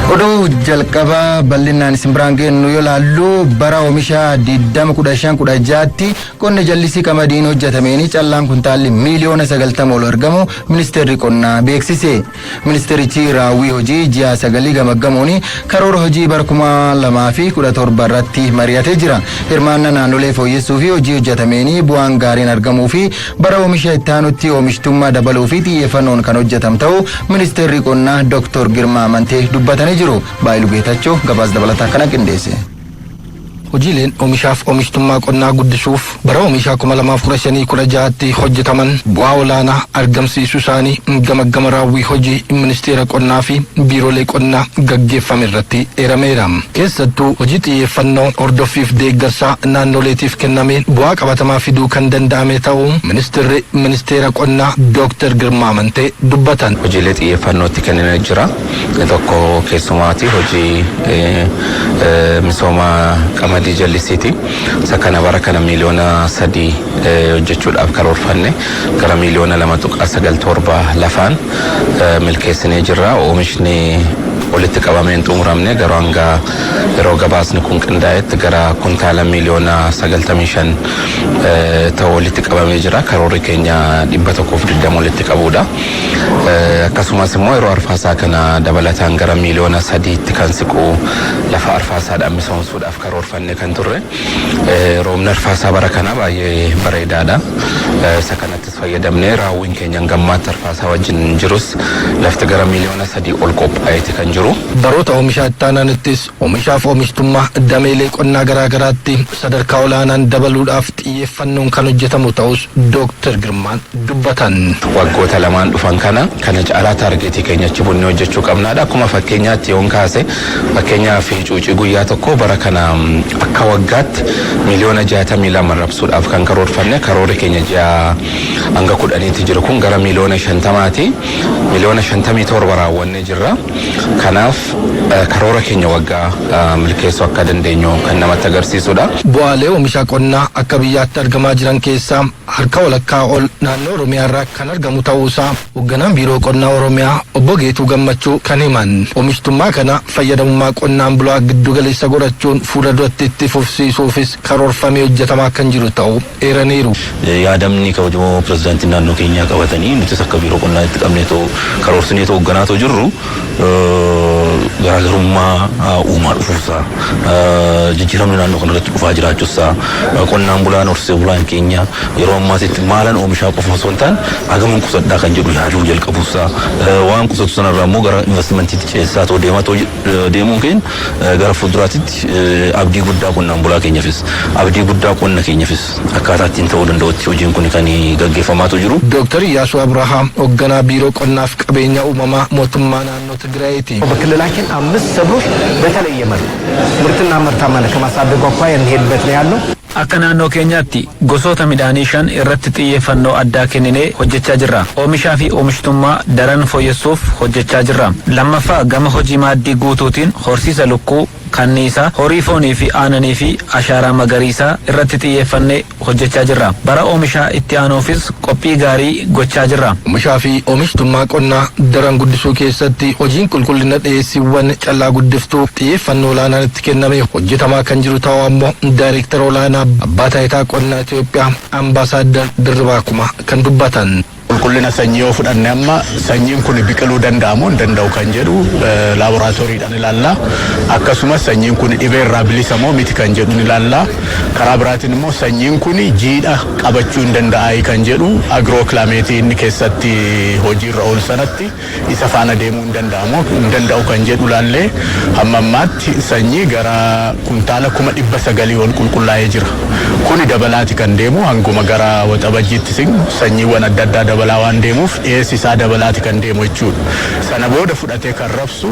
Oduu jalqabaa bal'inaan isin biraan geennu yoo laallu, bara oomisha 2015-16tti qonna jallisii qamadiin hojjetameen callaan kuntaalli miiliyoona 90 ol argamu ministeerri qonnaa beeksise. Ministeerichi raawwii hojii ji'a 9 gamaggamuun karoora hojii bara 2017 irratti mari'atee jira. Hirmaannaa naannolee fooyyessuu fi hojii hojjetameen bu'aan gaariin argamuu fi bara oomisha itti aanutti oomishtummaa dabaluu fi xiyyeeffannoon kan hojjetam ta'uu ministeerri qonnaa Dr. Girmaa Amantee dubbatanii jiru. Baayilu Geetachoo gabaasa dabalataa kana qindeesse. Hojiileen oomishaaf oomishtummaa qonnaa guddisuuf bara oomishaa 2015-16tti hojjetaman bu'aa olaanaa argamsiisuu isaanii gamaggama raawwii hojii ministeera qonnaa fi biiroolee qonnaa gaggeeffame irratti eerameera. Keessattuu hojii xiyyeeffannoo hordoffiif deeggarsaa naannoleetiif kennameen bu'aa qabatamaa fiduu kan danda'ame ta'uu ministeerri ministeera qonnaa Dooktar Girmaa Amantee dubbatan. Hojiilee xiyyeeffannootti kenname jira. Tokko keessumaati hojii misooma qamadii jallisiiti. Isa kana bara kana miiliyoona 3 hojjechuudhaaf karoorfanne gara miiliyoona 2.97 lafaan milkeessinee jirra. Oomishni walitti qabamee hin xumuramne, garuu hanga yeroo gabaasni kun qindaa'etti gara kuntaala miiliyoona 95 ta'u walitti qabamee jira. Karoorri keenya 120 walitti qabuudha. Akkasumas immoo yeroo arfaasaa kana dabalataan gara miiliyoona 3tti kan siqu lafa arfaasaadhaan misoomsuudhaaf karoorfanne kan turre. Roobni arfaasaa bara kana baay'ee bareedaadha. Isa kanattis fayyadamnee raawwiin keenya gammaatti arfaasaa wajjin jirus lafti gara miiliyoona 3 ol qophaa'eeti kan jiru. Baroota oomishaa itti aananittis oomishaaf oomishtummaa dameelee qonnaa garaa garaatti sadarkaa olaanaan dabaluudhaaf xiyyeeffannoon kan hojjetamu ta'us Dooktar Girmaan dubbatan. Waggoota lamaan dhufan kana kana caalaa target keenya achi bunnee hojjechuu qabnaadha. Akkuma fakkeenyaatti yoon kaase, fakkeenyaaf cuucii guyyaa tokko bara kana akka waggaatti miiliyoona 62 rabsuudhaaf kan karoorfanne, karoorri keenya ji'a hanga 10tti jiru kun gara miiliyoona 50ti. Miiliyoona 57 raawwannee jirra. Kanaaf karoora keenya waggaa milkeessuu akka dandeenyu kan namatti agarsiisudha. Bu'aalee oomisha qonnaa akka biyyaatti argamaa jiran keessaa harka walakkaa ol naannoo Oromiyaa irraa kan argamu ta'uusaa hoogganaan biiroo qonnaa Oromiyaa obbo Geetuu Gammachuu kan himan. Oomishtummaa kana fayyadamummaa qonnaan bulaa giddu galeessa godhachuun fuula duratti itti fufsiisuufis karoorfamee hojjetamaa kan jiru ta'uu eeraniiru. Yaadamni kabajamoo pirezidaantiin naannoo keenyaa qabatanii, nutis akka biiroo qonnaa itti qabnee too karoorsinee too hoogganaa too jirru, garaagarummaa uumaa dhufuusaa, jijjiiramni naannoo kanarratti dhufaa jiraachuusaa, qonnaan bulaan, horsee bulaan keenya yeroo ammaatitti maalan oomishaa qofa osoo hin taane hagaman qusadhaa kan jedhu yaaduu jalqabuusaa, waan qusatu sanarraa immoo gara investimentiitti ceessaa too deemaa too deemuun keenya gara fuulduraatitti abdii guddaa qonnaan bulaa keenyafis, abdii guddaa qonna keenyafis akkaataa ittiin ta'uu danda'utti hojiin kun kan gaggeeffamaatu jiru. Dooktar Iyyaasuu Abrahaam hoogganaa biiroo qonnaaf qabeenya uumamaa mootummaa naannoo Tigraayiiti. በክልላችን አምስት ሰብሎች በተለየ መልኩ ምርትና ምርታማነት ከማሳደጉ አኳያ እንሄድበት ነው ያለው። Akka naannoo keenyaatti gosoota midhaanii shan irratti xiyyeeffannoo addaa kenninee hojjechaa jirra. Oomishaa fi oomishtummaa daran fooyyessuuf hojjechaa jirra. Lammaffaa, gama hojii maaddii guutuutiin horsiisa lukkuu, kanniisaa, horii foonii fi aananii fi ashaaraa magariisaa irratti xiyyeeffannee hojjechaa jirra. Bara oomishaa itti aanuufis qophii gaarii gochaa jirra. Oomishaa fi oomishtummaa qonnaa daran guddisuu keessatti hojiin qulqullina dhiyeessiiwwan callaa guddiftuu xiyyeeffannoo olaanaan itti kenname hojjetamaa kan jiru ta'uu ammoo daayireektara olaanaa abbaa taayitaa qonnaa Itoophiyaa Ambaasaadar Dirribaa Kumaa kan dubbatan. Qulqullina sanyii yoo fudhanne, amma sanyiin kun biqiluu danda'amoo hin danda'u kan jedhu laaboraatooriidhaan ilaalla. Akkasumas sanyiin kun dhibee irraa bilisa moo miti kan jedhu ni ilaalla. Karaa biraatiin immoo sanyiin kun jiidha qabachuu hin danda'aa kan jedhu agroclimate inni keessatti hojiirra oolu sanatti isa faana deemuu hin danda'amoo hin danda'u kan jedhu ilaallee, hamma ammaatti sanyii gara kuntaala 900,000 ol qulqullaa'ee jira. Kuni dabalaati kan deemu, hanguma gara Waxabajjiitti sanyiiwwan adda addaa dabalaa waan deemuuf dhiyeessi isaa dabalaati kan deemu jechuudha. Sana booda fudhatee kan rabsu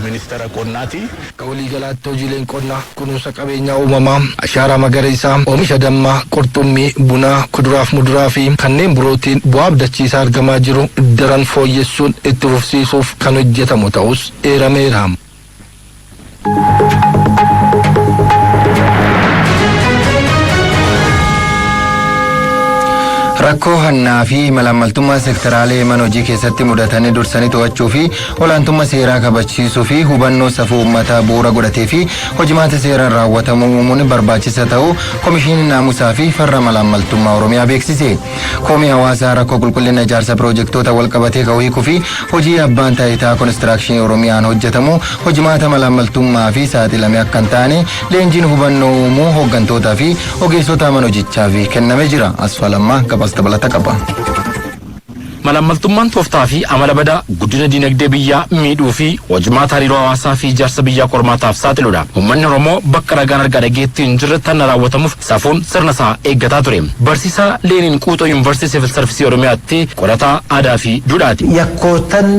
ministeera qonnaati. Akka waliigalaatti hojiileen qonnaa kunuunsa qabeenyaa uumamaa, ashaaraa magariisaa, oomisha dammaa, qurxummii, bunaa, kuduraaf muduraa fi kanneen birootiin bu'aa abdachiisaa argamaa jiru daran fooyyessuun itti fufsiisuuf kan hojjetamu ta'us eerameera. Rakkoo hannaa fi malaammaltummaa sektaraalee mana hojii keessatti mudatanii dursanii to'achuu fi olaantummaa seeraa kabachiisuu fi hubannoo safuu uummataa bu'uura godhatee fi hojimaata seeraan raawwatamuu uumuun barbaachisa ta'uu Komishinii Naamusaa fi Farra Malaammaltummaa Oromiyaa beeksise. Komii hawaasaa rakkoo qulqullina ijaarsa piroojeektoota walqabatee ka'u hiikuu fi hojii Abbaan Taayitaa Konistiraakshinii Oromiyaan hojjetamu hojimaata malaammaltummaa fi saaxilame akka hin taane leenjiin hubannoo uumuu hooggantootaa fi ogeessota mana hojichaaf kennamee jira. Asfaalammaa gabaasa dabalata qaba. Malaammaltummaan tooftaa fi amala badaa guddina dinagdee biyyaa miidhuu fi hojimaata hariiroo hawaasaa fi ijaarsa biyyaa qormaataaf saaxiludha. Uummanni Oromoo bakka ragaan argaa dhageettii hin jirre tanna raawwatamuuf safuun sirna isaa eeggataa ture. Barsiisaa Leeniin Quuxoo Yuunivarsiitii Siivil Sarvisii Oromiyaatti qorataa aadaa fi duudhaati. Yakkootan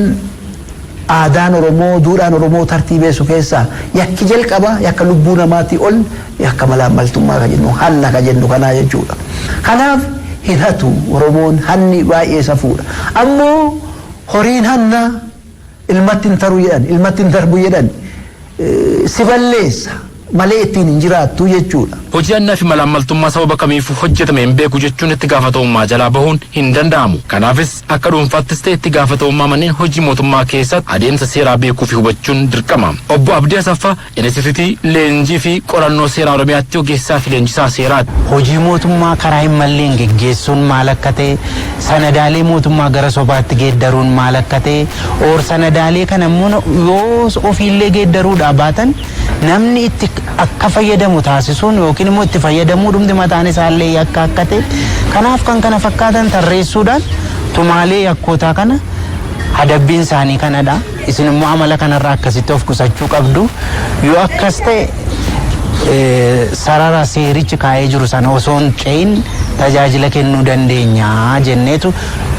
aadaan Oromoo, duudhaan Oromoo tartiibeessu keessaa yakki jalqaba yakka lubbuu namaatii ol yakka malaammaltummaa ka jennu, hanna ka jennu kanaa jechuudha. Kanaaf hin hatu Oromoon, hanni baay'ee safuudha. Ammoo horiin hanna ilmatti hin taru jedhan, ilmatti hin darbu jedhan, si balleessa malee ittiin hin jiraattu jechuudha. Hojii hannaa fi malaammaltummaa sababa kamiifuu hojjetame hin beeku jechuun itti gaafatamummaa jalaa bahuun hin danda'amu. Kanaafis akka dhuunfaattis ta'e itti gaafatamummaa manneen hojii mootummaa keessatti adeemsa seeraa beekuu fi hubachuun dirqama. Obbo Abdii Asaffaa Inistituutii Leenjii fi Qorannoo Seeraa Oromiyaatti ogeessaa fi leenjisaa seeraati. Hojii mootummaa karaa hin malleen geggeessuun maal akka ta'e, sanadaalee mootummaa gara sobaatti geeddaruun maal akka ta'e, or sanadaalee kana immoo yoo ofiillee geeddaruudhaa baatan namni itti akka fayyadamu taasisuun yookiin immoo itti fayyadamuu dhumti mataan isaallee yakka akka ta'e, kanaaf kan kana fakkaatan tarreessuudhaan tumaalee yakkootaa kana adabbiin isaanii kanadha. Isin immoo amala kanarraa akkasitti of qusachuu qabdu. Yoo akkas ta'e, sarara seerichi kaa'ee jiru sana osoo hin ce'in tajaajila kennuu dandeenya jenneetu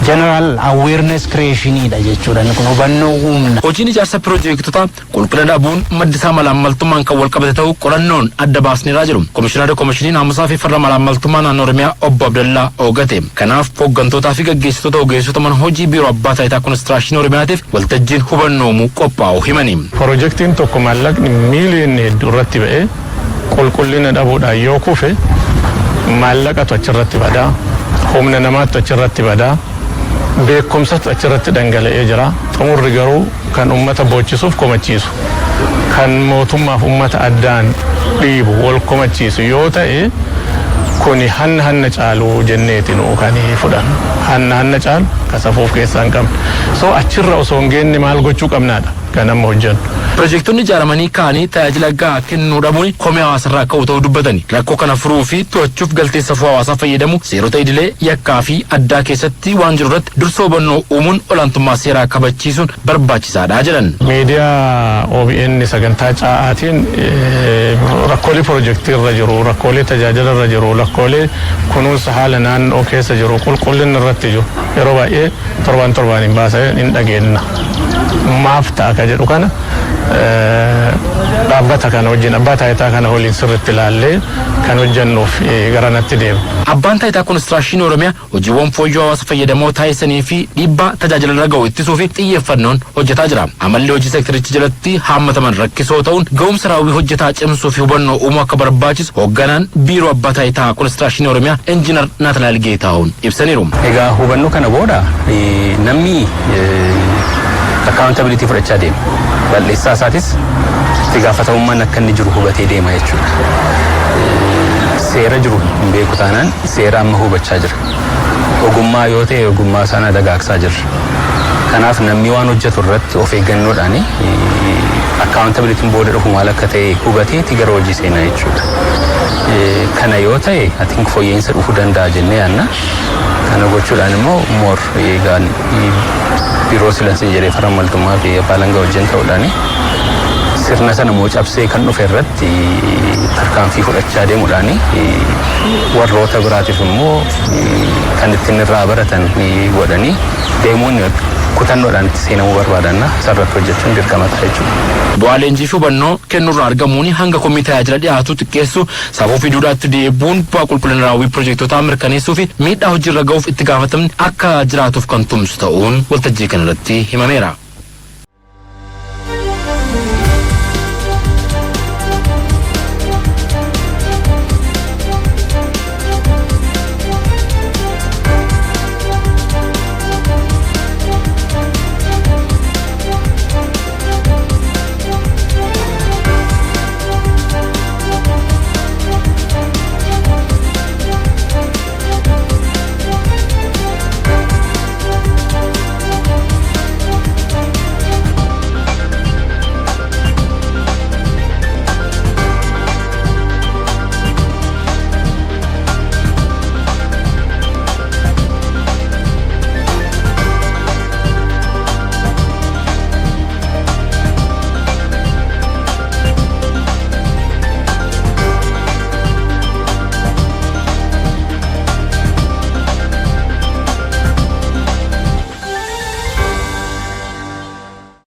general awareness creationidha jechuudha. Kun hubannoo uumna. Hojiin ijaarsa piroojeektota qulqullina dhabuun maddi isaa malaammaltummaan kan wal qabate ta'uu qorannoon adda baasneeraa jiru. Komishinarri Komishinii Naamusaa fi Farra Malaammaltummaa Naannoo Oromiyaa Obbo Abdallaa Oogate. Kanaaf hooggantootaa fi gaggeessitoota ogeessota mana hojii Biiroo Abbaa Taayitaa Konistiraakshinii Oromiyaatiif waltajjiin hubannoo uumuu qophaa'u himani. Piroojeektiin tokko maallaqni miiliyoonni hedduu irratti ba'ee qulqullina dhabuudhaan yoo kufe, maallaqatu achirratti badaa, humna namaatu achirratti badaa, beekumsatu achirratti dhangala'ee jira. Xumurri garuu kan ummata boochisuuf komachiisu, kan mootummaaf ummata addaan dhiibu, wal komachiisu yoo ta'e, kuni hanna hanna caalu jenneeti nu kan fudhannu. Hanna hanna caalu ka safuuf keessaa hin qabne. So achirra osoo hin geenne maal gochuu qabnaadha kan amma hojjennu. Piroojeektonni ijaaramanii ka'anii tajaajila gahaa kennuu dhabuun komee hawaasarraa ka'u ta'uu dubbatani. Rakkoo kana furuu fi to'achuuf galtee safuu hawaasaa fayyadamu seerota idilee yakkaa fi addaa keessatti waan jiru irratti dursa hubannoo uumuun olaantummaa seeraa kabachiisuun barbaachisaadha jedhan. Miidiyaa OBN sagantaa caa'aatiin rakkoolee piroojeektii irra jiru, rakkoolee tajaajila irra jiru, rakkoolee kunuunsa haala naannoo keessa jiru, qulqullina irratti jiru yeroo baay'ee torbaan torbaan hin baasan hin dhageenna. Maaf ta'a ka jedhu kana dhaabbata kana wajjin, abbaa taayitaa kana waliin sirriitti ilaallee kan hojjennuuf gara natti deema. Abbaan Taayitaa Konistiraakshinii Oromiyaa hojiiwwan fooyyoo hawaasa fayyadamoo taasisanii fi dhiibbaa tajaajila irra gahu ittisuu fi xiyyeeffannoon hojjetaa jira. Amalli hojii seektaricha jalatti haammataman rakkisoo ta'uun ga'umsa raawwii hojjetaa cimsuu fi hubannoo uumuu akka barbaachisu hoogganaan Biiroo Abbaa Taayitaa Konistiraakshinii Oromiyaa Injiinar Naatanaal Geetahuun ibsaniiru. Egaa hubannoo kana booda namni accountability fudhachaa deema. Balleessaa isaatis itti gaafatamummaan akka inni jiru hubatee deema jechuudha. Seera jiru hin beeku taanaan seera amma hubachaa jira. Ogummaa yoo ta'e, ogummaa sana dagaagsaa jirra. Kanaaf namni waan hojjetu irratti of eeggannoodhaan accountabilityn booda dhufu maal akka ta'e hubateeti gara hojii seenaa jechuudha. Kana yoo ta'e, I think fooyya'insa dhufuu danda'a jennee yaadna. Kana gochuudhaan immoo more egaan biiroo silansiin jedhee farra maltummaa fi abbaa alangaa wajjin ta'uudhaan sirna sana immoo cabsee kan dhufe irratti tarkaanfii fudhachaa deemuudhaan warroota biraatiif immoo kan ittiin irraa baratan godhanii deemuun kutannoodhaan itti seenamuu barbaadanna, isarratti hojjechuun dirqama ta'a jechuudha. Bu'aa leenjii fi hubannoo kennuurraa argamuun hanga komii tajaajila dhiyaatu xiqqeessu, safuu fi duudhaatti deebi'uun bu'aa qulqullina raawwii piroojeektotaa mirkaneessuu fi miidhaa hojiirra ga'uuf itti gaafatamni akka jiraatuuf kan tumsu ta'uun waltajjii kanarratti himameera.